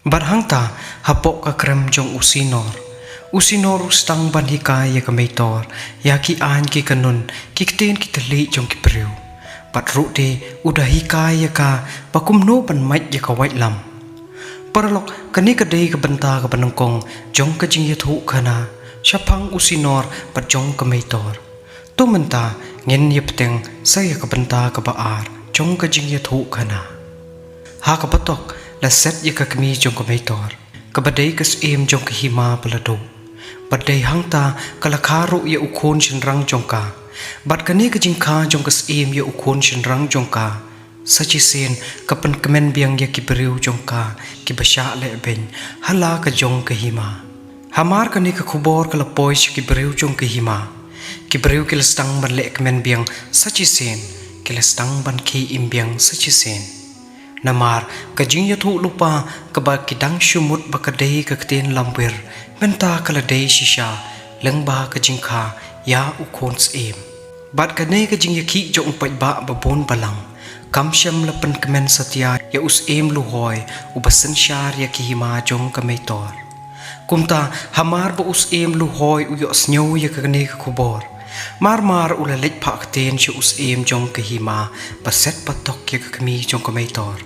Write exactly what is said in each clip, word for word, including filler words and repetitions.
Bad hangta, hapoh ka krem jong u Sinor, u Sinor u sdang ban hikai ïa ka Meitor ïa ki aiñ ki kanun, ki ktien ki thylliej jong ki briew. Bad ruh de u da hikai ïa ka ba kumno ban mait ïa ka waitlam. Paralok, kane ka dei ka bynta kaba nyngkong jong ka jingïathuhkhana shaphang u Sinor bad jong ka Meitor. To mynta ngin ïa bteng sa ïa ka bynta kaba ar jong ka jingïathuhkhana. Ha kaba tok, la set ïa ka kmie jong ka Meitor, kaba dei ka syiem jong ka hima ba la duh. Bad dei hangta ka la kha ruh ïa u khun shynrang jong ka. Bad kane ka jingkha jong ka syiem ïa u khun shynrang jong ka, sa shisien ka pynkmen biang ïa ki briew jong ka kiba shah leh beiñ ha la ka jong ka hima. Hamar kane ka khubor ka la poi sha ki briew jong ka hima, ki briew ki la sdang ban leh kmen biang sa shisien, ki la sdang ban khie im biang sa shisien. Namar ka jingïathuhlypa kaba ki dang shu mut ba ka dei ka ktien lamwir, mynta ka la dei shisha lyngba ka jingkha ïa u khun syiem. Bad kane ka jingïakhih jong u paidbah ba bun balang, kam shym la pynkmen satia ïa u syiem Luhoi uba synshar ïa ki hima jong ka Meitor. Kumta, hamar ba u syiem Luhoi u ïohsngew ïa kane ka khubor, mar mar u la leit phah ktien sha u syiem jong ka hima ba set patok ïa ka kmie jong ka Meitor,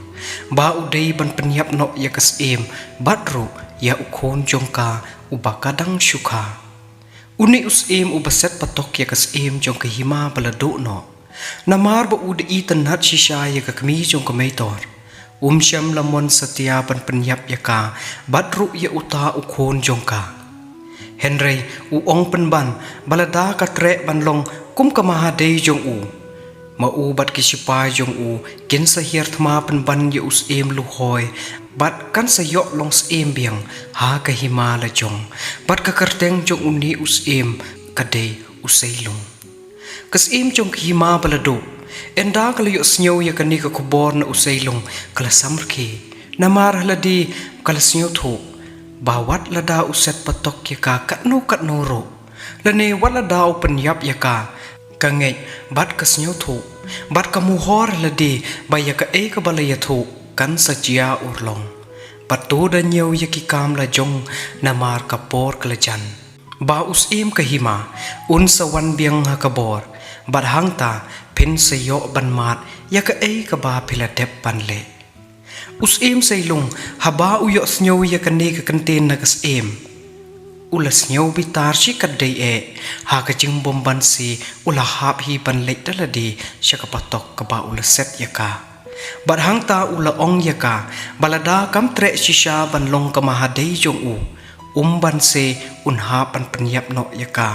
ba u dei ban pynïap noh ïa ka syiem bad ruh ïa u khun jong ka uba ka dang shu kha. Une u syiem uba set patok ïa ka syiem jong ka hima ba la duh noh, namar ba u da itynnad shisha ïa ka kmie jong ka Meitor, um shym la mon satia ban pynïap ïa ka bad ruh ïa uta u khun jong ka. Hynrei u ong pynban ba lada ka treh ban long kum ka mahadei jong u, ma u bad ki shipai jong u kin sa hiar thma pynban ïa u syiem Luhoi, bad kan sa ïoh long syiem biang ha ka hima la jong. Bad ka kyrteng jong une u syiem ka dei u Seilung. Ka syiem jong ka hima ba la duh, ynda ka la ïohsngew ïa kane ka khubor na u Seilung, ka la samrkhie. Namar ha lade ka la sngewthuh ba wat lada u set patok ïa ka katno katno ruh, lane wat lada u pynïap ïa ka, ka ngeit bad ka sngewthuh bad ka mohor ha lade ba ïa kaei kaba la ïathuh kan sa jia urlong. Bad to da ñiew ïa ki kam la jong, namar ka por ka la jan ba u syiem ka hima un sa wan biang ha ka bor, bad hangta phin sa ïoh ban mad ïa kaei kaba phi la dep ban leh. U syiem Seilung, haba u ïohsngew ïa kane ka kyntien na ka syiem, u la sngew bitar shi katdei eh. Ha ka jingbymbanse u la hap hi ban leit da lade sha ka patok kaba u la set ïa ka. Bad hangta u la ong ïa ka ba lada kam treh shisha ban long ka mahadei jong u, um banse un hap ban pynïap noh ïa ka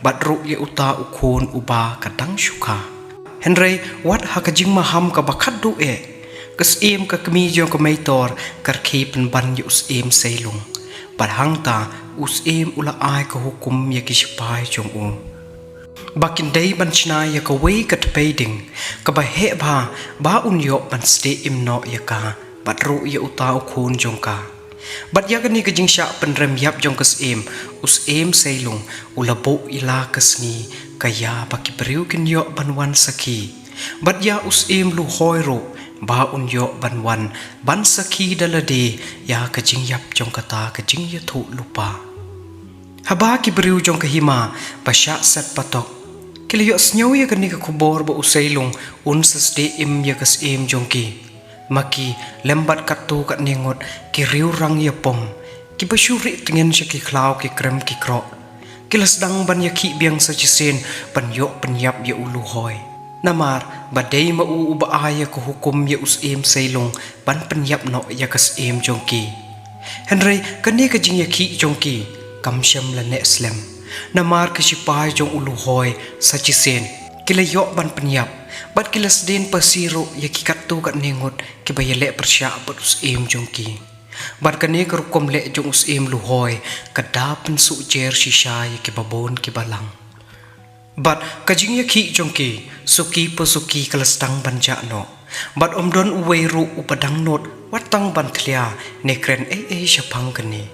bad ruh ïa uta u khun uba ka dang shu kha. Hynrei wat ha ka jingmaham kaba khatduh eh, ka syiem ka kmie jong ka Meitor ka rkhie pynban ïa u syiem Seilung. Bad hangta u syiem u la ai ka hukum ïa ki shipai jong u ba kin dei ban shna ïa kawei ka tpei ding kaba heh bha, ba un ïoh ban sdieh im noh ïa ka bad ruh ïa uta u khun jong ka. Bad ïa kane ka jingshah pynrem ïap jong ka syiem, u syiem Seilung u la buh ïa la ka sngi ka ïa ba ki briew kin ïoh ban wan sakhi. Bad ïa u syiem Luhoi ruh ba un ïoh ban wan ban sakhi da lade ïa ka jingïap jong kata ka jingïathuhlypa. Haba ki briew jong ka hima ba shah set patok ki la ïohsngew ïa kane ka khubor ba u Seilung un sa sdieh im ïa ka syiem jong ki, ma ki lem bad katto katne ngut ki riewrang ïapom, kiba shu rieh tngen sha ki khlaw ki krem ki kroh. Ki la sdang ban ïakhih biang sa shisien ban ïoh pynïap ïa u Luhoi. Namar ba dei ma u uba ai ïa ka hukum ïa u syiem Seilung ban pynïap noh ïa ka syiem jong ki. Hynrei kane ka jingïakhih jong ki kam shym la neh slem. Namar ki shipai jong u Luhoi sa shisien ki la ïoh ban pynïap, bad ki la sdien phasi ruh ïa ki katto katne ngut kiba ïaleh pyrshah bad u syiem jong ki. Bad kane ka rukom leh jong u syiem Luhoi ka da pynsuh jer shisha ïa kiba bun kiba lang. Bad ka jingïakhih jong ki suki pa suki ka la sdang ban jah noh. Bad ym don uwei ruh uba dang nud wat tang ban thlia ne kren ei ei shaphang kane.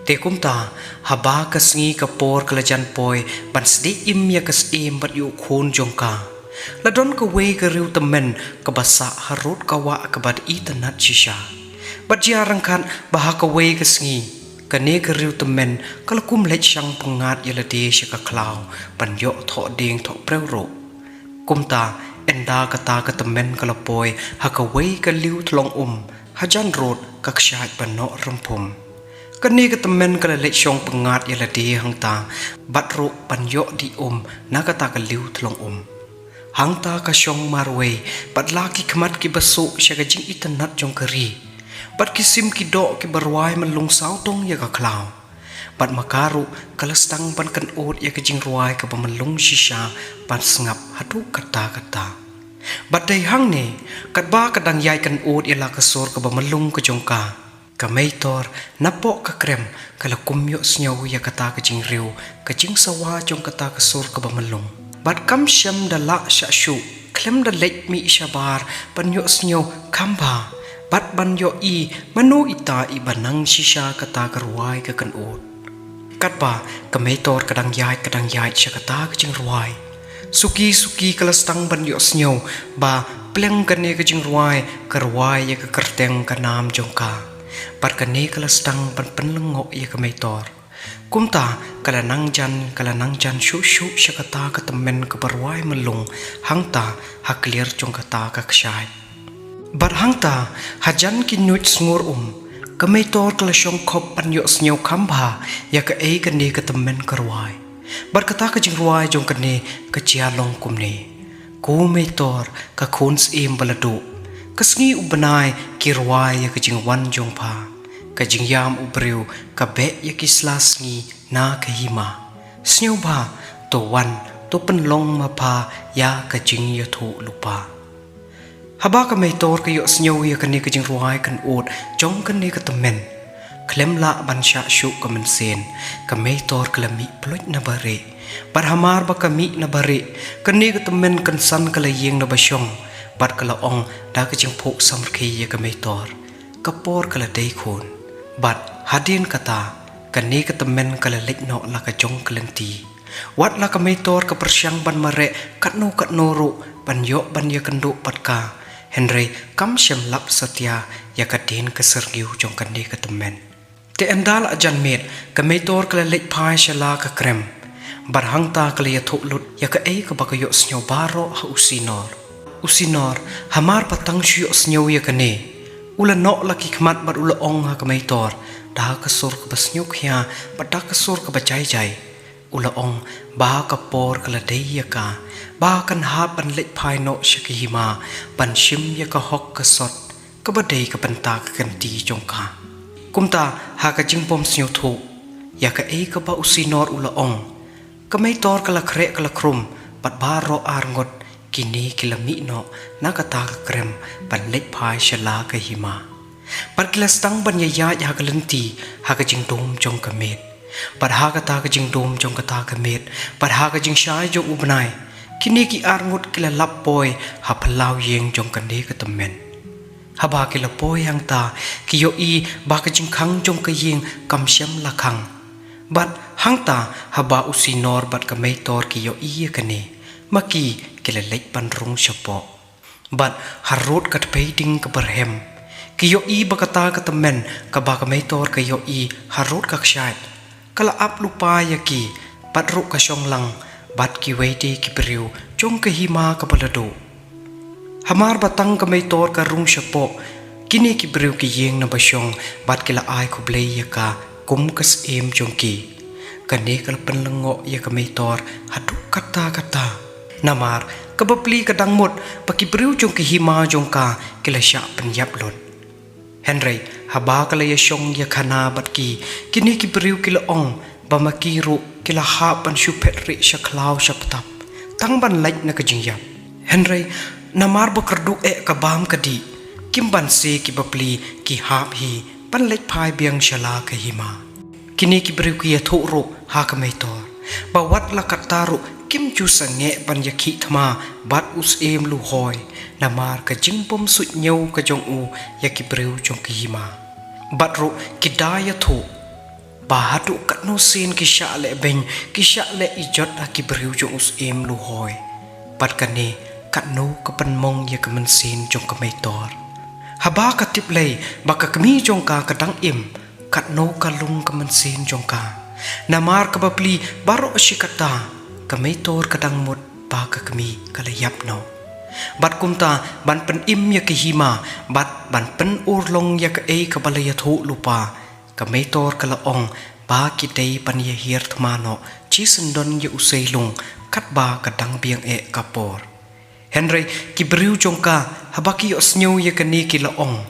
Te kumta, haba ka sngi ka por ka la jan poi ban sdieh im ïa ka syiem bad ïa u khun jong ka, la don kawei ka riew tymmen kaba sah harud ka wah kaba da itynnad shisha. Bad jia ryngkat ba ha kawei ka sngi, kane ka riewtymmen ka la kum leit shang pyngngad ïa lade sha ka khlaw ban ïoh thoh dieng thoh prew ruh. Kumta, ynda kata ka tymmen ka la poi ha kawei ka liw thlong um, hajan rud ka kshaid ban noh rymphum. Kane ka tymmen ka la leit shong pyngngad ïa lade hangta, bad ruh ban ïoh dih um na kata ka liw thlong um. Hangta ka shong marwei, bad la ki khmat kiba suh sha ka jingitynnad jong ka ri. Bad ki sim ki doh kiba rwai myllung sawdong ïa ka khlaw. Bad ma ka ruh ka la sdang ban kynud ïa ka jingrwai kaba myllung shisha ban sngap haduh katta katta. Bad dei hangne, katba ka dang ïai kynud ïa la ka sur kaba myllung ka jong ka, ka Meitor napoh ka krem ka la kum ïohsngew ïa kata ka jingriew, ka jingsawa jong kata ka sur kaba myllung. Bad kam shym da lah shah shuh, khlem da leit mih shabar ban ïohsngew kham bha, bad ban ïohi mano ita iba nang shisha kata ka rwai ka kynud. Katba ka Meitor ka dang ïaid ka dang ïaid sha kata ka jingrwai, suki suki ka la sdang ban ïohsngew ba pleng kane ka jingrwai ka rwai ïa ka kyrteng ka nam jong ka. Bad kane ka la sdang ban pynlyngngoh ïa ka Meitor. Kumta ka la nang jan, ka la nang jan shuh shuh sha kata ka tymmen kaba rwai myllung hangta ha kliar jong kata ka kshaid. Bad hangta, hajan ki nuit sngur um, ka Meitor ka la shong khop ban ïohsngew kham bha ïa kaei kane ka tymmen ka rwai. Bad kata ka jingrwai jong kane ka jia long kumne: Ko Meitor, ka khun syiem ba la duh, ka sngi u bnai ki rwai ïa ka jingwan jong pha. Ka jingïam u briew ka beh ïa ki sla sngi na ka hima. Sngewbha, to wan, to pynlong ma pha ïa ka jingïathuhlypa. Haba ka Meitor ka ïohsngew ïa kane ka jingrwai kynud jong kane ka tymmen, khlem lah ban shah shuh ka mynsiem, ka Meitor ka la mih pluid na barieh. Bad hamar ba ka mih na barieh, kane ka tymmen kynsan ka la ïeng na ba shong, bad ka la ong da ka jingphuh samrkhie ïa ka Meitor: Ka por ka la dei khun. Bad hadien kata, kane ka tymmen ka la leit noh la ka jong ka lynti. Wat la ka Meitor ka pyrshang ban mareh katno katno ruh ban ïoh ban ïakynduh bad ka, hynrei kam shym lap satia ïa ka dien ka syrngiew jong kane ka tymmen. Te ynda la jan miet, ka Meitor ka la leit phai sha la ka krem. Bad hangta ka la ïathuh lut ïa kaei kaba ka ïohsngew baroh ha u Sinor. U Sinor, hamar ba tang shu ïohsngew ïa kane, u la noh la ki khmat bad u la ong ha ka Meitor da ka sur kaba sngewkhia bad da ka sur kaba jai jai. U la ong ba ka por ka la dei ïa ka, ba kan hap ban leit phai noh sha ka hima ban shim ïa ka hok ka sot kaba dei ka bynta ka kynti jong ka. Kumta, ha ka jingbym sngewthuh ïa kaei kaba u Sinor u la ong, ka Meitor ka la khreh ka la khrum, bad baroh arngut kine ki la mih noh na kata ka krem ban leit phai sha la ka hima. Bad ki la sdang ban ïaid ha ka lynti ha ka jingdum jong ka miet. Bad ha kata ka jingdum jong kata ka miet, bad ha ka jingshai jong u bnai, kine ki arngut ki la lap poi ha phyllaw ïing jong kane ka tymmen. Haba ki la poi hangta, ki ïohi ba ka jingkhang jong ka ïing kam shym la khang. Bad hangta, haba u Sinor bad ka Meitor ki ïohi ïa kane, ma ki ki la leit ban rung shapoh. Bad harud ka tpei ding ka byrhem, ki ïohi ba kata ka tymmen kaba ka Meitor ka ïohi harud ka kshaid, ka la ap lypa ïa ki, bad ruh ka shong lang bad kiwei de ki briew jong ka hima kaba la duh. Hamar ba tang ka Meitor ka rung shapoh, kine ki briew ki ïeng na ba shong bad ki la ai khublei ïa ka kum ka syiem jong ki. Kane ka la pynlyngngoh ïa ka Meitor haduh katta katta. Namar ka bapli ka dang mut ba ki briew jong ka hima jong ka ki la shah pynïap lut. Hynrei haba ka la ïashong ïakhana bad ki, kine ki briew ki la ong ba ma ki ruh ki la hap ban shu phet rieh sha khlaw sha btap tang ban lait na ka jingïap. Hynrei namar ba kyrduh eh ka bam ka dih, kim banse ki bapli ki hap hi ban leit phai biang sha la ka hima. Kine ki briew ki ïathuh ruh ha ka Meitor ba wat la katta ruh kim ju sangeh ban ïakhih thma bad u syiem Luhoi, namar ka jingbym suidñiew ka jong u ïa ki briew jong ka hima. Bad ruh ki da ïathuh ba haduh katno sien ki shah leh beiñ, ki shah leh ijot ha ki briew jong u syiem Luhoi. Bad kane katno ka pynmong ïa ka mynsiem jong ka Meitor. Haba ka tip lei ba ka kmie jong ka ka dang im, katno ka lung ka mynsiem jong ka. Namar ka bapli baroh shi katta, ka Meitor ka dang mut ba ka kmie ka la ïap noh. Bad kumta ban pynim ïa ka hima, bad ban pynurlong ïa kaei kaba la ïathuh lypa, ka Meitor ka la ong ba ki dei ban ïa hiar thma noh shisyndon ïa u Seilung katba ka dang biang eh ka por. Hynrei ki briew jong ka, haba ki ïohsngew ïa kane, ki la ong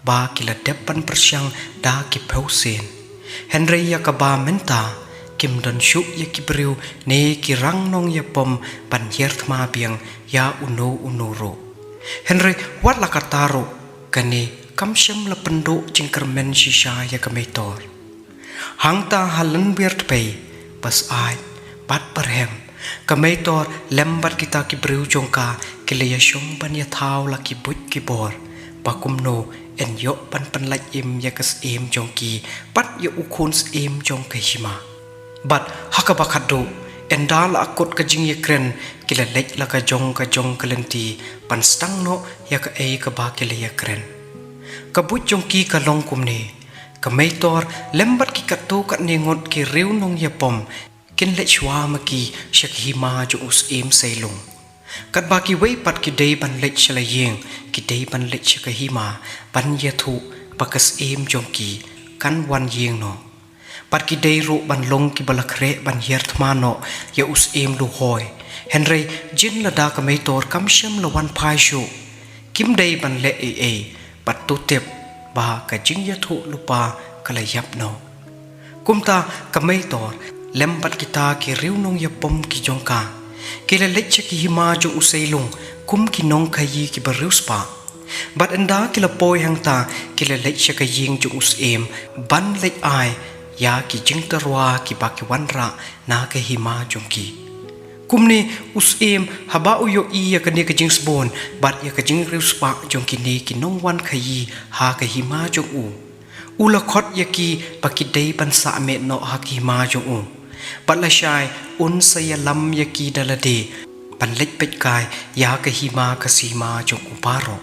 ba ki la dep ban pyrshang da ki phew sien. Hynrei ïa kaba mynta, kim don shuh ïa ki briew ne ki rang nongïapom ban hiar thma biang ïa uno uno ruh. Hynrei wat la katta ruh, kane kam shym la pynduh jingkyrmen shisha ïa ka Meitor. Hangta ha lynwiar tbei, ba syaid bad ba rhem, ka Meitor lem bad kita ki briew jong ka ki la ïashong ban ïathaw la ki buit ki bor ba kumno yn ïoh ban pynlait im ïa ka syiem jong ki bad ïa u khun syiem jong ka hima. Bad ha kaba khatduh, ynda la akut ka jingïakren, ki la leit la ka jong ka jong ka lynti ban sdang noh ïa kaei kaba ki la ïakren. Ka buit jong ki ka long kumne: ka Meitor lem bad ki katto katne ngut ki riew nongïapom kin leit shuwa ma ki sha ka hima jong u syiem Seilung. Katba kiwei pat ki dei ban leit sha la ïing, ki dei ban leit sha ka hima ban ïathuh ba ka syiem jong ki kan wan ïing noh. Bad ki dei ruh ban long kiba la khreh ban hiar thma noh ïa u syiem Luhoi. Hynrei jin lada ka Meitor kam shym la wan phai shuh, kim dei ban leh ei ei bad to tip ba ka jingïathuh lypa ka la ïap noh. Kumta ka Meitor lem bad kita ki riew nongïapom ki jong ka, ki la leit sha ka hima jong u Seilung kum ki nongkhaïi kiba riewspah. Bad ynda ki la poi hangta, ki la leit sha ka ïing jong u syiem ban leit ai ïa ki jingtyrwa kiba ki wanrah na ka hima jong ki. Kumne u syiem, haba u ïohi ïa kane ka jingsbun bad ïa ka jingriewspah jong kine ki nongwan khaïi ha ka hima jong u, u la khot ïa ki ba ki dei ban sah miet noh ha ka hima jong u. Bad lashai un sa ïalam ïa ki da lade ban leit peit kai ïa ka hima ka sima jong u baroh.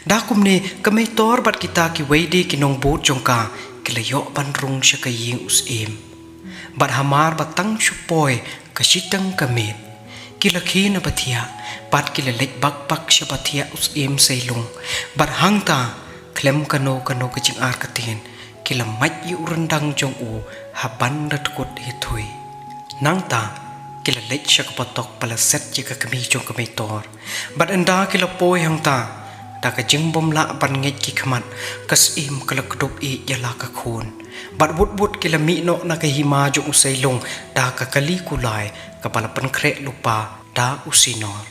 Da kumne ka Meitor bad kita kiwei de ki nongbud jong ka ki la ïoh ban rung sha ka ïing u syiem. Bad hamar ba tang shu poi ka shiteng ka miet, ki la khie na ba thiah bad ki la leit bak bak sha ba thiah u syiem Seilung. Bad hangta, khlem kano kano ka jingartatien, ki la mait ïa u ryndang jong u ha ban da tkut hi thui. Nangta ki la leit sha ka patok ba la set ïa ka kmie jong ka Meitor. Bad ynda ki la poi hangta, da ka jingbym lah ban ngeit ki khmat, ka syiem ka la kdup ïa la ka khun. Bad wut wut ki la mih noh na ka hima jong u Seilung da ka kali kulai kaba la pynkhreh lypa da u sinor.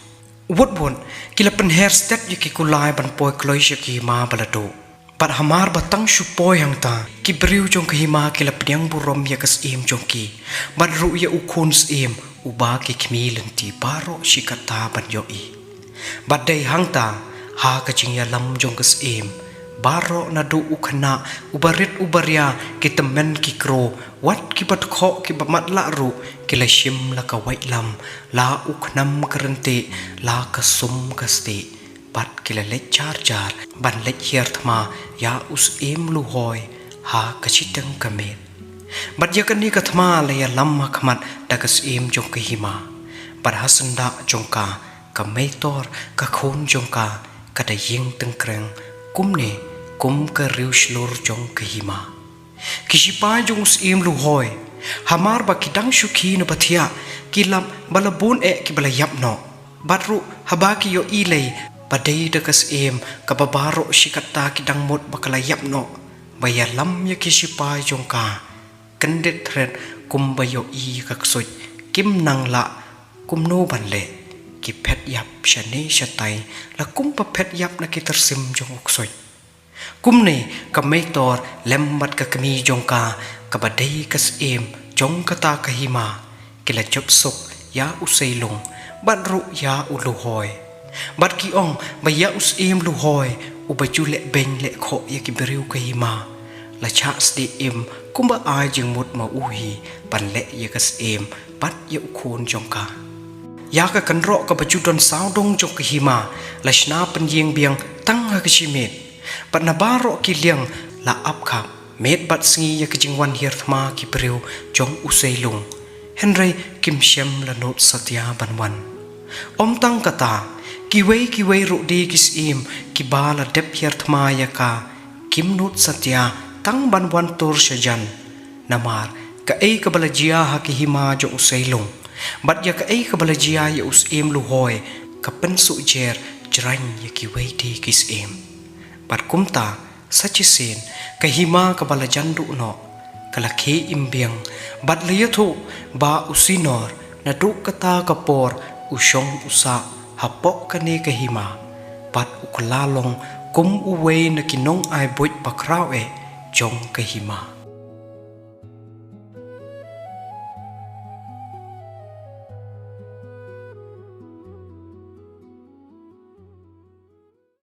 Wut wut ki la pynher stet ïa ki kulai ban poi kloi sha ka hima ba la duh. Bad hamar ba tang shu poi hangta, ki briew jong ka hima ki la pdiang burom ïa ka syiem jong ki, bad ruh ïa u khun syiem uba ki khmih lynti baroh shi katta ban ïohi. Bad dei hangta, ha ka jingïalam jong ka syiem, baroh naduh u khynnah uba rit uba ria, ki tymmen ki kro, wat kiba dkhoh kiba matlah ruh, ki la shim la ka waitlam, la u khnam ka ryntih, la ka sum ka stieh. Bad ki la leit jar jar ban leit hiar thma ïa u syiem Luhoi ha ka shiteng ka miet. Bad ïa kane ka thma la ïalam ha khmat da ka syiem jong ka hima. Bad ha syndah jong ka, ka Meitor ka khun jong ka, ka da ïeng tyngkreng kumne kum ka riewshlur jong ka hima. Ki shipai jong u syiem Luhoi, hamar ba ki dang shu khie na ba thiah, ki lap ba la bun eh kiba la ïap noh. Bad ruh haba ki ïohi lei ba dei da ka syiem kaba baroh shi katta ki dang mut ba ka la ïap noh, ba ïalam ïa ki shipai jong ka, kyndit thret kumba ïohi ïa ka ksuid, kim nang lah kumno ban leh, ki phet ïap shane shatai la kumba phet ïap na ki tyrsim jong u ksuid. Kumne ka Meitor lem bad ka kmie jong ka, kaba dei ka syiem jong kata ka hima, ki la jop suk ïa u Seilung bad ruh ïa u Luhoi. Bad ki ong ba ïa u syiem Luhoi, uba ju leh beiñ leh khoh ïa ki briew ka hima, la shah sdieh im kumba ai jingmut ma u hi ban leh ïa ka syiem bad ïa u khun jong ka. Ïa ka kynroh kaba ju don sawdong jong ka hima la shna pynïeng biang tang ha ka shi miet. Bad na baroh ki liang la ap khap, miet bad sngi ïa ka jingwan hiar thma ki briew jong u Seilung. Hynrei kim shym la nud satia ban wan. Ym tang kata, kiwei kiwei ruh de ki syiem kiba la dep hiar thma ïa ka, kim nud satia tang ban wan tur sha jan. Namar kaei kaba la jia ha ka hima jong u Seilung, bad ïa kaei kaba la jia ïa u Syiem Luhoi, ka pynsuh jer jrang ïa kiwei de ki syiem. Bad kumta, sa shisien, ka hima kaba la jan duh noh, ka la khie im biang, bad la ïathuh ba u Sinor, naduh kata ka por, u shong u sah hapoh kane ka hima, bad u kylla long kum uwei na ki nongai buit bakhraw eh jong ka hima.